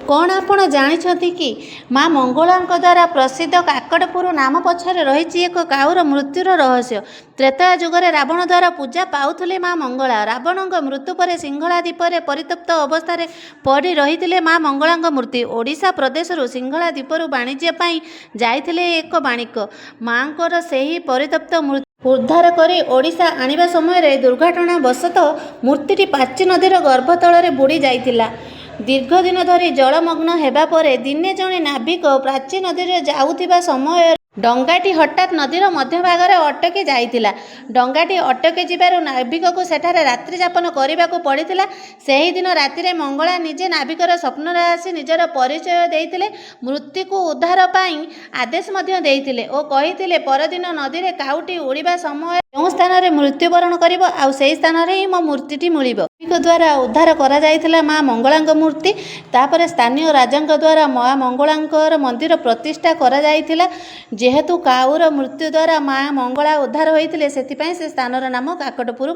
କ'ଣ ଆପଣ ଜାଣିଛନ୍ତି କି ମା ମଙ୍ଗଳାଙ୍କ ଦ୍ୱାରା ପ୍ରସିଦ୍ଧ କାକଟପୁର ନାମ ପଛରେ ରହିଛି ଏକ କାଉର ମୃତ୍ୟୁର ରହସ୍ୟ। ତ୍ରେତୟା ଯୁଗରେ ରାବଣ ଦ୍ୱାରା ପୂଜା ପାଉଥିଲେ ମା ମଙ୍ଗଳା। ରାବଣଙ୍କ ମୃତ୍ୟୁ ପରେ ସିଂହଳା ଦ୍ୱୀପରେ ପରିତ୍ୟକ୍ତ ଅବସ୍ଥାରେ ପଡ଼ି ରହିଥିଲେ ମା ମଙ୍ଗଳାଙ୍କ ମୂର୍ତ୍ତି। ଓଡ଼ିଶା ପ୍ରଦେଶରୁ ସିଂହଳା ଦ୍ୱୀପକୁ ବାଣିଜ୍ୟ ପାଇଁ ଯାଇଥିଲେ ଏକ ବଣିକ। ମା'ଙ୍କର ସେହି ପରିତ୍ୟକ୍ତ ମୂର୍ତ୍ତି ଉଦ୍ଧାର କରି ଓଡ଼ିଶା ଆଣିବା ସମୟରେ ଦୁର୍ଘଟଣାବଶତଃ ମୂର୍ତ୍ତିଟି ପ୍ରାଚୀ ନଦୀର ଗର୍ଭ ତଳରେ ବୁଡ଼ି ଯାଇଥିଲା। ଦୀର୍ଘଦିନ ଧରି ଜଳମଗ୍ନ ହେବା ପରେ ଦିନେ ଜଣେ ନାବିକ ପ୍ରାଚୀ ନଦୀରେ ଯାଉଥିବା ସମୟରେ ଡଙ୍ଗାଟି ହଠାତ୍ ନଦୀର ମଧ୍ୟଭାଗରେ ଅଟକି ଯାଇଥିଲା। ଡଙ୍ଗାଟି ଅଟକି ଯିବାରୁ ନାବିକକୁ ସେଠାରେ ରାତ୍ରିଯାପନ କରିବାକୁ ପଡ଼ିଥିଲା। ସେହିଦିନ ରାତିରେ ମଙ୍ଗଳା ନିଜେ ନାବିକର ସ୍ୱପ୍ନରେ ଆସି ନିଜର ପରିଚୟ ଦେଇଥିଲେ। ମୂର୍ତ୍ତିକୁ ଉଦ୍ଧାର ପାଇଁ ଆଦେଶ ମଧ୍ୟ ଦେଇଥିଲେ ଓ କହିଥିଲେ, ପରଦିନ ନଦୀରେ କାଉଟି ଉଡ଼ିବା ସମୟରେ ଯେଉଁ ସ୍ଥାନରେ ମୃତ୍ୟୁବରଣ କରିବ, ଆଉ ସେହି ସ୍ଥାନରେ ହିଁ ମୋ ମୂର୍ତ୍ତିଟି ମିଳିବ। ନାବିକ ଦ୍ୱାରା ଉଦ୍ଧାର କରାଯାଇଥିଲା ମା ମଙ୍ଗଳାଙ୍କ ମୂର୍ତ୍ତି। ତାପରେ ସ୍ଥାନୀୟ ରାଜାଙ୍କ ଦ୍ୱାରା ମା ମଙ୍ଗଳାଙ୍କର ମନ୍ଦିର ପ୍ରତିଷ୍ଠା କରାଯାଇଥିଲା। ଯେହେତୁ କାଉର ମୃତ୍ୟୁ ଦ୍ୱାରା ମା ମଙ୍ଗଳା ଉଦ୍ଧାର ହୋଇଥିଲେ, ସେଥିପାଇଁ ସେ ସ୍ଥାନର ନାମ କାକଟପୁର।